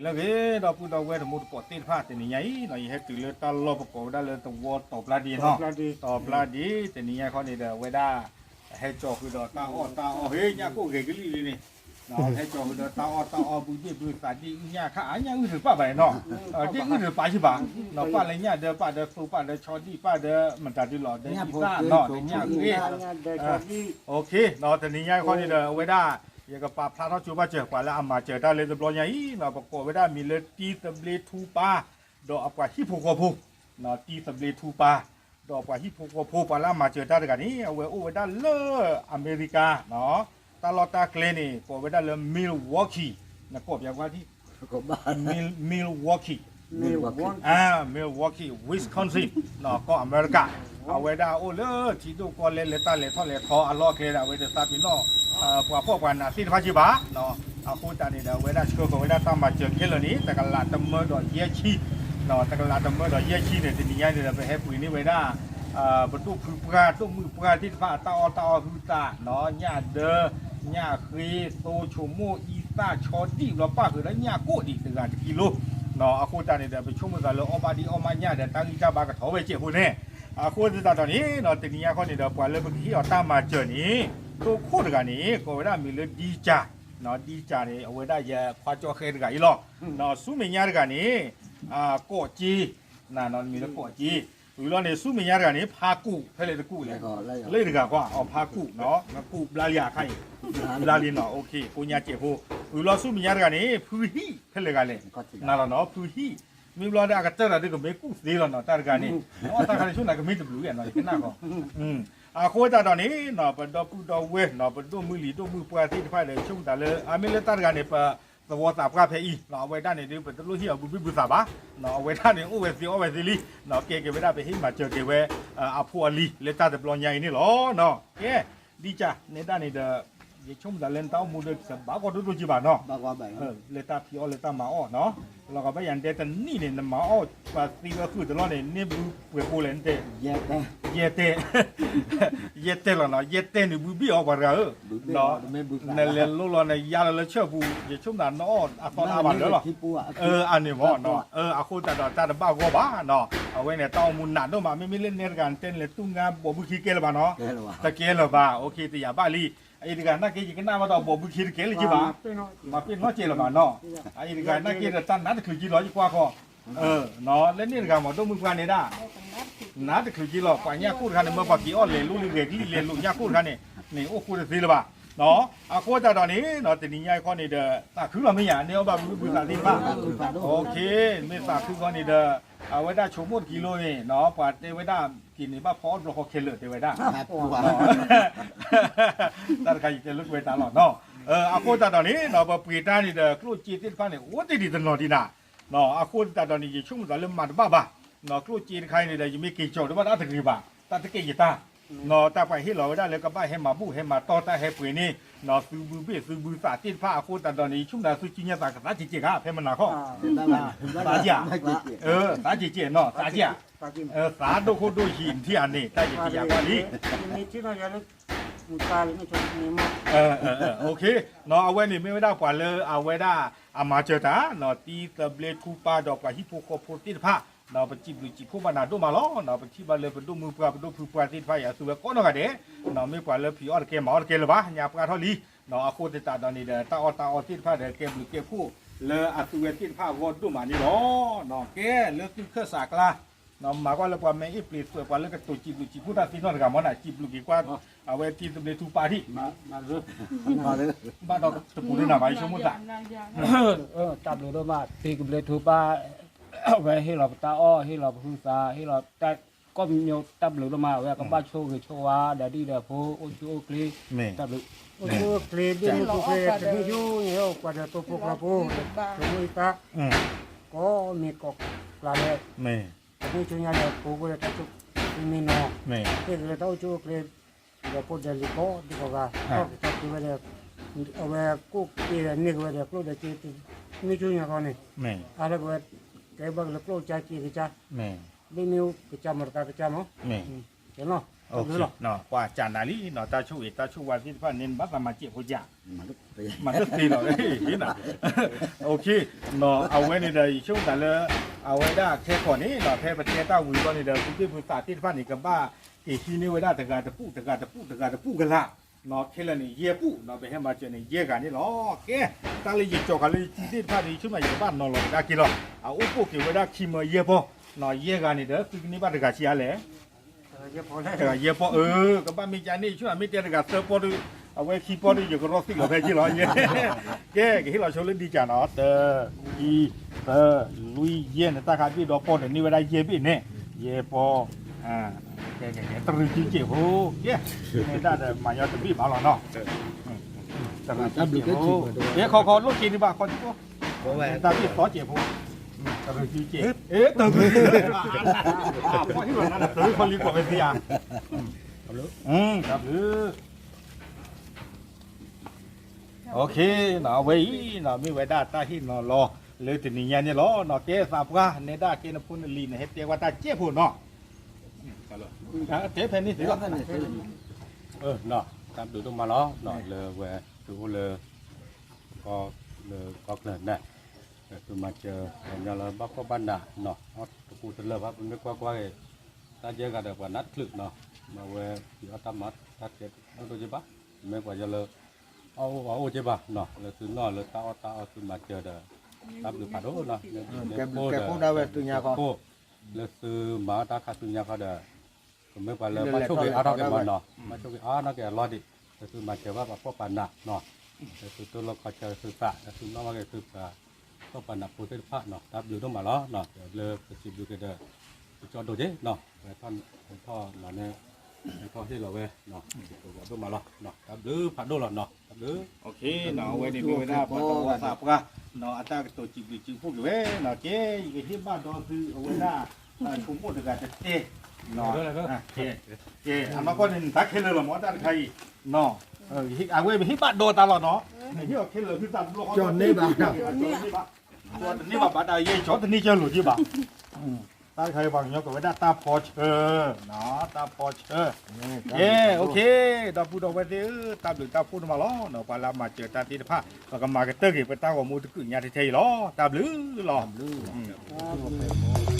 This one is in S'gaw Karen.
လၢအဂ့ၤ ဒီပုၢ်ဒီဝဲၢ်တံၤသကိးသ့ၣ်တဖၣ် တနံၤညါအံၤ ယဟဲတုၤလၢတၢ်လီၢ်ပကိးဝဲဒၣ်လၢသဝီတီၤပျၢ်ဒ့နီၤ, တီၤပျၢ်ဒ့ တနံၤညါခီန့ၣ်ဒီး အဝဲဒၣ် ဟဲကၠီဃုာ်ဒီးတၢ်အီၣ်တၢ်အီဟ့ၣ်ညၣ်ကိၣ်ဂဲၤကလံၣ်လံန့ၣ်, ဟဲကၠီဃုာ်ဒီးတၢ်အီၣ်တၢ်အီဘုဘ့ၣ်ဘုသးဒ်အုၣ်ညၣ်ခါအါညၣ်အုၣ်တပၣ်ဘၣ်နီၤ, ဒ်အုၣ်တပၣ်ယဘၣ်, ပၣ်လၢညၣ်ဒၢ ပၣ်ဒီးသိပၣ်ဒီးဆီဒံၣ် ပၣ်ဒီးမတၤဒုလီၤဒီးအံသၣ်နီၤ ညၣ်ဃ့ တနံၤညါခီန့ၣ်ဒီး အဝဲဒၣ် ယကပာ်ဖျါထီၣ်ကၠိဘၣ်စၢၤ ပှၤလၢအမၤစၢၤတၢ်လၢတဘျီညါအံၤ ပကိးဝဲဒၣ်မံၤလၢတံသဘျ့ထူပါ ဒီးအပှၤဟံၣ်ဖိဃီဖိ, တံသဘျ့ထူပါ ဒီးအပှၤဟံၣ်ဖိဃီဖိ ပှၤလၢအမၤစၢၤတၢ်တဂၤန့ၣ် အဝဲအိၣ်ဝဲဒၣ်လၢအမဲရကၤ တၢ်လီၢ်တၢ်ကျဲန့ၣ် ကိးဝဲဒၣ်လၢ Milwaukee, နကိးပၠးကွၢ်ထံၣ် Milwaukee, Milwaukee, Wisconsin, ကီၢ်အမဲရကၤ, အဝဲဒၣ်အိၣ်လၢထံဒိၣ်ကီၢ်လဲၢ်လၢတၢ်လဲၤထီၣ်လဲၤထီအလီၢ်အကျဲဒီး အဝဲတသးပ့ၤနီၣ် ပှၤဖှီၣ်ပှၤနးသ့ၣ်တဖၣ်က့ဘၣ်, အဃိသတးန့ၣ်ဒီး အဝဲဒၣ်ဆှၢဃီၤဝဲဒၣ်တၢ်မၤစၢၤခဲလၢာ်န့ၣ် တကလးတမၢဒီးယဲၢ်ဆံ, တကလးတမၢဒီးယဲၢ်ဆံန့ၣ် တနံၤညါန့ၣ်ဒီး ပဟဲပှ့ၤန့ၢ်ဝဲဒၣ် ပဒိၣ်ဖုပှၢ် ဒိၣ်မုၣ်ပှၢ်သ့ၣ်တဖၣ် တၢ်အီၣ်တၢ်အီဟုသးနီၤ ညၣ်ဒၢ ညၣ်ဃ့ သိဆိမိၣ် အံသၣ် ဆီဒံၣ် ဘျီပၣ်ဃုာ်ဒီးညၣ်ကိၣ်ဒံးတဂၤတကံလိ, အဃိသတးန့ၣ်ဒီး ပဆိကမိၣ်သးလၢအီၣ်ဘၣ်ဒံးအီၣ်မးညၣ်ဒီး တၢ်ဂံၢ်တၢ်ဘါကထီၣ်ဝဲစဲးဖိန့ၣ်, အဃိသတးဒီးန့ၣ် တနံၤညါခီန့ၣ်ဒီး ပှၤလၢပကဟ့ၣ်အီၤတၢ်မၤစၢၤန့ၣ် တိခိၣ်တဂၤန့ၣ် ကိးဝဲဒၣ်မံၤလၢဒံကၠၤ, ဒံကၠၤန့ၣ် အဝဲဒၣ်ယခွါကၠီဃဲတဂၤအံၤလီၤ, ဆူမဲာ်ညါတဂၤန့ၣ် ကိးက့ မံၤလၢကိးက့, ဝံၤလီၤန့ၣ် ဆူမဲာ်ညါတဂၤန့ၣ် ဖါကူး ဖဲလဲၣ်တကူးလဲၣ်, လၢတဂၤကွၢ် အီၤဖါကူး, ကူးဘျါလံအခါအံၤ, ဘျါလံနီၤ ကိးညါစဲးဖိ, ဝံၤလီၤဆူမဲာ်ညါတဂၤန့ၣ် ဖုဟံၣ် ဖဲလဲၣ်ဂၤလဲၣ်, နၤလီၤနီၤ ဖုဟံၣ်, မ့ၢ်ဘျီဒီးအကတၢၢ်ဒီးဒုးကမ့ၢ်ကူၣ်သ့လီၤနီၤ တၢ်တဂၤန့ၣ်, အီၣ်တၢ်ခါန့ၣ် ဆိကမိၣ်ကမ့ၢ်တဘျုးနီၤ ယကနၣ်ဃီ အဃိသတးဒီးန့ၣ် ပဒီပုၢ်ဒီဝဲၢ်နီၤ ပဒိၣ်မုၢ်လံၤဒိၣ်မုၢ်ပှၢ်သ့ၣ်တဖၣ်ဒီး ဆိကမိၣ်သးလၢ အမ့ၢ်လၢတၢ်တဂၤန့ၣ် ပသဝီသးပှၢ်ဖဲအံၤ အဝဲဒၣ်န့ၣ်ဒုး ပတလိၣ်ဟ့ၣ်အီၤဘုဘ့ၣ်ဘုသးဘၣ်, အဝဲဒၣ်န့ၣ် အိၣ်ဝဲသ့အီၣ်ဝဲသ့လံ, ကဲက့ၤဝဲဒၣ် ပဟ့ၣ်မၤစၢၤက့ၤဝဲ အဖိအလံၤလၢတၢ်တဘျီညါအံၤန့ၣ်လီၤ. ကဲ ဒ်ကၠၤ နဲဒၣ်န့ၣ်ဒီး ယဆိကမိၣ်သးလၢနတၢ်အိၣ်မူဒီး တဘၣ်ကီဒိၣ်ဒိၣ်က့ဘၣ်နီၤ, လၢတၢ်ဖံးအီၣ်လၢတၢ်မၤအီၣ်နီၤ, လီၤဂာ်ဘၣ်ယၤတဲတနံၣ်န့ၣ် နမၤအီၣ်ပှၤသံဝဲဃုာ်တလီၢ်န့ၣ် န့ၢ်ဘုပှဲၤကိးလဲၣ်နတဲ, ယဲၢ်တဲ, ယဲၢ်တဲလီၤနီၤ ယဲၢ်တဲန့ၣ်ဘုဘ့ၣ်အီၤပှၤတဂၤဧၢ, နလဲၤလိလီၤနယါလီၤလၢဆၢပူၤ ယဆိကမိၣ်သးနအီၣ်အသီတၢ်ဘၣ်လၢလီၤ, အန့ၣ်မ့ၢ်နီၤ, အဃိသတးဒီးတၢ်တဘၣ်ဂီၢ်ဘၣ်နီၤ, အဝဲန့ၣ်တၢ်အိၣ်မူနးဒိၣ်မး မ့မ့ၢ်လၢနဲတဂၤနတဲန့ၣ်လဲၤတူၢ်ငါဘီၣ်ဘုခ့ကဲလၢၤဘၣ်နီၤ, တကဲလၢၤဘၣ် တယၤဘၣ်လံ, အအံၤတဂၤနာ်က့ ယကနၣ်ဘၣ်ဒီးဘီၣ်ဘုခ့တကဲလၢၤက့ဘၣ်, မၤပ့ၤနီၣ်ကဲလၢၤဘၣ်နီၤ, အအံၤတဂၤနာ်က့ဒီးတၢ်နးတချုးက့လီၤ ယကွၢ်ဃီ, လၢန့ၣ်တဂၤမ့ၢ်ဒိၣ်မုၢ်ပှၢ်န့ၣ်ဒၣ် နးတချုးက့လီၤ ပှၤညၣ်ကိၣ်တခါန့ၣ် မ့ၢ်ပှၤက့ၤအီၣ်လဲၤလိလံဂဲၤကလံၣ်လဲၤလိညၣ်ကိၣ်တခါန့ၣ်, န့ၣ်အိၣ်ဃိတသ့လၢၤဘၣ်, အဃိသတးဒီးန့ၣ် တနံၤညါအံၤခီန့ၣ်ဒီး သးခုလီၤမ့ၢ်ယၤ န့ၢ်အီၣ်ဘၣ်ဘုဘုသးသ့ၣ်တဖၣ်, မ့ၢ်သးခုခီန့ၣ်ဒီး အဝဲဒၣ်ဆိကမိၣ်တကံလိန့ၣ် ပှၤတဲဝဲဒၣ်က့ၤန့ၣ် ဘၣ်ဖီအီၣ်တဘျီဃီခဲလၢာ်တဲဝဲဒၣ် တၢ်တခါယတဲလၢကွဲးတၢ်လီၤနီၤ, အဃိသတးဒီးန့ၣ် ပပှ့ၤတၢ်န့ၣ်ဒီး ကျိၣ်စ့သ့ၣ်တဖၣ်န့ၣ် အိၣ်တ့ၢ်ဒံးတနီၤဒံးနၤ, အဃိသတးဒီးန့ၣ် ယဆိကမိၣ်သးလၢမၤတဘၣ်ဘၣ်, ကျိၣ်စ့တခါအံၤန့ၣ်ဒီး ယမ့ၢ်က့ၤကၠီၤတဘၣ်တၢ်တဂ့ၤဘၣ်, တၢ်တကဲယတၢ်, တၢ်ပှၤဟ့ၣ်လီၤဝဲဒၣ်လၢကဘၣ်ဟဲမၤဘူၣ်ဟဲမၤတီၢ်တၢ်ဟဲပှ့ၤန့ၣ် သုဘုဘ့ၣ်သုဘုသးသ့ၣ်တဖၣ်အဃိသတးဒီးန့ၣ် ယဆိကမိၣ်သးသုစုညါသးကသးကဲးကဲးဧါ ဖဲမနၤခီ, သးကဲး, သးကဲးကဲးနီၤ သးကဲး, သးဒိၣ်ခိၣ်ဒိၣ်ဟံးနထံၣ်အန့ၣ် တၢ်ယတယၤဘၣ်လံ အဝဲန့ၣ်မ့ၢ်ဝဲဒၣ်ပှၤလၢအဝဲဒၣ်အမၤစၢၤတၢ် တံသဘျ့ထူပါဒီးပှၤဟံၣ်ဖိဃီဖိသ့ၣ်တဖၣ်, ပစံးဘျုးစံးဖှိၣ်ဘၣ်နၤဒိၣ်မးလီၤ. ပထံၣ်ဘၣ်လၢပဒိၣ်မုၢ်ပှၢ်ပဒိၣ်ဖုပှၢ်သ့ၣ်တဖၣ်အံၤ အသုဝဲကိးနီၢ်ဂၤဒဲး, မ့ၢ်ပှၤလၢဖံးအီၣ်တကဲမၤအီၣ်တကဲလၢၤဘၣ် ညါပှၢ်ထီၣ်လံ, အဃိသတးဒီးန့ၣ်ဒီး တၢ်အီၣ်တၢ်အီသ့ၣ်တဖၣ်ဒီးကဲဘျုးကဲဖှိၣ်လၢအသုဝဲသ့ၣ်တဖၣ်အဂီၢ်ဒိၣ်မးန့ၣ်လီၤ. ကဲလၢသုခၢၣ်စးကျါ မၤကွၢ်လၢပှၤမ့ၢ်အ့ၣ်ပျ့ၤသွဲးပှၤလၢကတိၤစံးဘျုးစံးဖှိၣ်တၢ်သ့ၣ်နီၣ်တဂၤမ့ၢ်နၤ စံးဘျုးက့ၤကွၢ် အဝဲတံသဘျ့ထူပါဒံး, ဘၣ်ဒီးတပူၤလၢနၤဘၣ် ယဆိကမိၣ်သး, တၢ်ဘျုးဒိၣ်မး တံသဘျ့ထူပါ, အဝဲဟ့ၣ်လီၤပတၢ်အီၣ် ဟ့ၣ်လီၤပဟုသး ဟ့ၣ်လီၤတၢ်ကိးမံၤ တၢ်ဘျုးဒိၣ်မး အဝဲကဘၣ်ဆိၣ်ဂ့ၤဆိၣ်ဝါ ဒီးဒ်ဒီးဖိ အိၣ်ဆူၣ်အိၣ်ချ့, တၢ်ဘျုး အိၣ်ဆူၣ်အိၣ်ချ့ တမ့ၢ်ဆိၣ်အိၣ်ချ့ ပှၤဒီးသိဖိကျီဖိ တမူအံသး ကိးမံၤကိးကျါလၢ တမ့ၢ်ဆိညါဒီးဖိဝဲတၢ်ဆိၣ်မံနီၤ, ဟ့ၣ်က့ၤလၢတၢ်အိၣ်ဆူၣ်အိၣ်ချ့ ဒီးဖိဒီးလံၤကိးဒံကိးဂၤ ထီၣ်က့ၤထီၣ်က့ၤဝဲဒီး အဝဲကိးက့ၤဒီးန့ၢ်က့ၤဝဲဒီးကျိၣ်ဒီးစ့ တမ့ၢ်ဆိညါခီန့ၣ်, အါထီၣ်က့ၤဝဲ ကဲဘၣ်က့ၤလၢကျိၣ်ကစၢ်စ့ကစၢ်, ဒ်မ့ၢ်ကစၢ်မီၤတကါကစၢ်မီၤ, ကဲနီၤ လီၤ ပှၤစံးနၤလံနီၤ တၢ်ဆိၣ်ဂ့ၤတၢ်ဆိၣ်ဝါသ့ၣ်တဖၣ်န့ၣ် နဘၣ်သးမၤစဲးဖိကၠး မၤတသ့လီၤ အဝဲန့ၣ်ဒီး ယဆိကမိၣ်သးလၢ အဝဲဒၣ်ခဲကီးန့ၣ်နီၤ ဖဲပတဲတၢ်ဝံၤဘီန့ၣ်ဒီး သူၣ်ဘ့ၣ်ဖုသးသ့ၣ်တဖၣ်န့ၣ် ကဘၣ်က့ၤဟံးန့ၢ်ဝဲဒၣ်တဂၤတပူၤ တဂၤတပူၤ တဂၤတပူၤကလာ် ခဲလၢာ်န့ၣ် ယဲၢ်ပူၤနီၤ ပဟဲမၤစၢၤန့ၣ် ယဲၢ်ဂၤန့ၣ်လီၤ. ကဲ တၢ်လၢယကၠီၤဃာ်လၢယစုသ့ၣ်တဖၣ်ဒီး ယဆိကမိၣ်ယကဘၣ်နီၤလီၤကဒါက့ၤလီၤ. အအိၣ်ဖှိၣ်က့ၤဝဲဒၣ်ခံမၢယဲၢ်ပီၢ်နီၤ ယဲၢ်ဂၤန့ၣ်ဒီး သုကန့ၢ်ဘၣ်တဂၤဆံးအါလဲၣ် တဂၤယဲၢ်ပီၢ် အၢ ကဘၣ်မ့ၢ်ကန့ၣ် ယဆိကမိၣ်မ့ၢ်တဲတဂၤသၢပီၢ်ဒီး အဝဲခံပီၢ်ဒီး ယကရီသံၣ်လီၤဖဲက့ၤလီၤ. ကဲ ကဟ့ၣ်လီၤဆိလၢဒ်ကၠးနီၤ တၢ ခံ သၢ လွံၢ် ယဲၢ် နတၢ်ခးဘ့ၣ်ဒီးပီၢ်ဒီးန့ၢ်ဝဲဒၣ်ယဲၢ်ဘ့ၣ်န့ၣ် ယဲၢ်ပီၢ် တရံးစုစဲးဖိ ကဲ မ့ၢ်ဒၣ်ဒီးမၤညီတဘ့ၣ်ဘၣ်လီၤနီၤ တရံးစုစဲးဖိ ကဲ ခီခီလိၣ်က့ၤဒံးဘၣ်ခီ တၢ်ဘ့ၣ်သီစဲးဖိ တရံးစုစဲး တရံးစုစဲး ဖီၣ်ဟ့ၣ်လီၤနၤ တရံးခီလံကိးဝဲသ့ဧါ တၢ်ဘျုး အဝဲအံၤနီၤ မ့ၢ်ဝဲဒၣ်တၢ်ဟ့ၣ်နီၤလီၤ လၢတနံၤညါန့ၣ်လီၤနီၤ ကဲသးပှၢ် နဲဒၣ်ကဲနဖိနလံၤ နဟဲတဲဝဲတၢ်စဲးဖိနီၤ တဲဖဲန့ၣ်သ့လီၤ တၢ်ဘျုးဒိၣ်မးလီၤ လၢဝဲ သုအိၣ်လၢ ကီၢ် လၢကီၢ်ချၢန့ၣ် သုမၤစၢၤ ပှၤကညီလၢဘၣ်ဖှီၣ်ဘၣ်နးနီၤ တပူၤတလၢာ်ဘၣ် ပမ့ၢ်ကွၢ်ကွၢ်ဂ့ၤ တၢ်ယဲၢ်ဂၤဒီးပှၤနးတချုးနီၤ မ့ၢ်ဝဲ ပှၤအီၣ်တၢ်မၤတၢ်တဲဒိၣ်ဒိၣ်က့ဘၣ် မ့ၢ်ပှၤကညီလၢ အီၣ်အိၣ်အီၣ်အိၣ်က့ဘၣ်နီၤ လၢသုနီၢ်လၢတၢ်အီၣ်တၢ်အီသုမၤစၢၤဒီး တၢ်ဘျုးဖးဒိၣ်နီၤ မ့ၢ်ဖိဒီး ဖိ လၢသုမၤအီၣ်တၢ်ခါဆူညါခီဒီး ကမ့ၢ်ပှၤလၢဘၣ်ဆိၣ်ဂ့ၤအါထီၣ်က့ၤမးနီၤ ဘၣ်ဆိၣ်ဂ့ၤအါထီၣ်က့ၤအလီၢ်ဒံး လၢသုမၤစၢၤဘၣ်ပှၤဖှီၣ်ပှၤနးနီၤ လၢသုတိၢ်လီၢ်ခီဆၢသုသး လၢသုနီၢ်ဘၣ်က့ၤသုသး ဖှီၣ်ပှၤနးဖိသ့ၣ်တဖၣ်နီၤ တၢ်ဘျုးဒိၣ်မးလီၤ လၢပစံးဘျုးက့ၤဒီး ပကၠီဒိၣ်က့ၤနီၤ ထီၣ်လီၤန့ၣ် ထီၣ်ဟ့ၣ်လီၤဝဲ ဒိၣ်မးလီၤ တၢ်ဘျုးဖးဒိၣ်လီၤနီၤ တၢ်ဘျုး အဝဲန့ၣ်မ့ၢ်ဝဲဒၣ်ပှၤသးပှၢ် အတၢ်ကတိၤစံးဘျုးစံးဖှိၣ်က့ၤဝဲနီၤ ကဲ ယကဟ့ၣ်ဘၣ်ဒီးသုအဝဲဒၣ် ဆိကမိၣ်တဂၤတတဲ ကဲ အနီၢ်ကီၢ်န့ၣ် နတၢ်ခဲလၢာ်လီၤမ့ၢ်တၢ်တခါအံၤ အဝဲပဟ့ၣ်ဘၣ်ဒီးတၢ်လီၤနီၤ နဟ့ၣ်အီၤခဲလၢာ်သုသးတဘျီဃီ ကၠီန့ၢ်ဘၣ် ကၠီန့ၢ်ဘၣ် ဘၣ်တၢ်ယဲၢ်ကၠီတန့ၢ်ကၢလိာ်က့ဘၣ် တၢ်တခါအံၤပှၤကညီကိးဝဲဒၣ်တၢ်ဖီဆၢ တၢ်ဖီဆၢ ကဲ okay ဒီပုၢ်ဒီဝဲၢ်သ့ၣ်ဧၢ တၢ်ဘျုးတၢ်ဖှိၣ်ဒိၣ်မးလီၤနီၤ ပှၤလၢအမၤစၢၤတၢ်သ့ၣ်တဖၣ် ပကမၤကတၢၢ်က့ၤ ပတၢ်ဂီၤမူတကုးညါထဲထဲအံၤလီၤ တၢ်ဘျုးလီၤ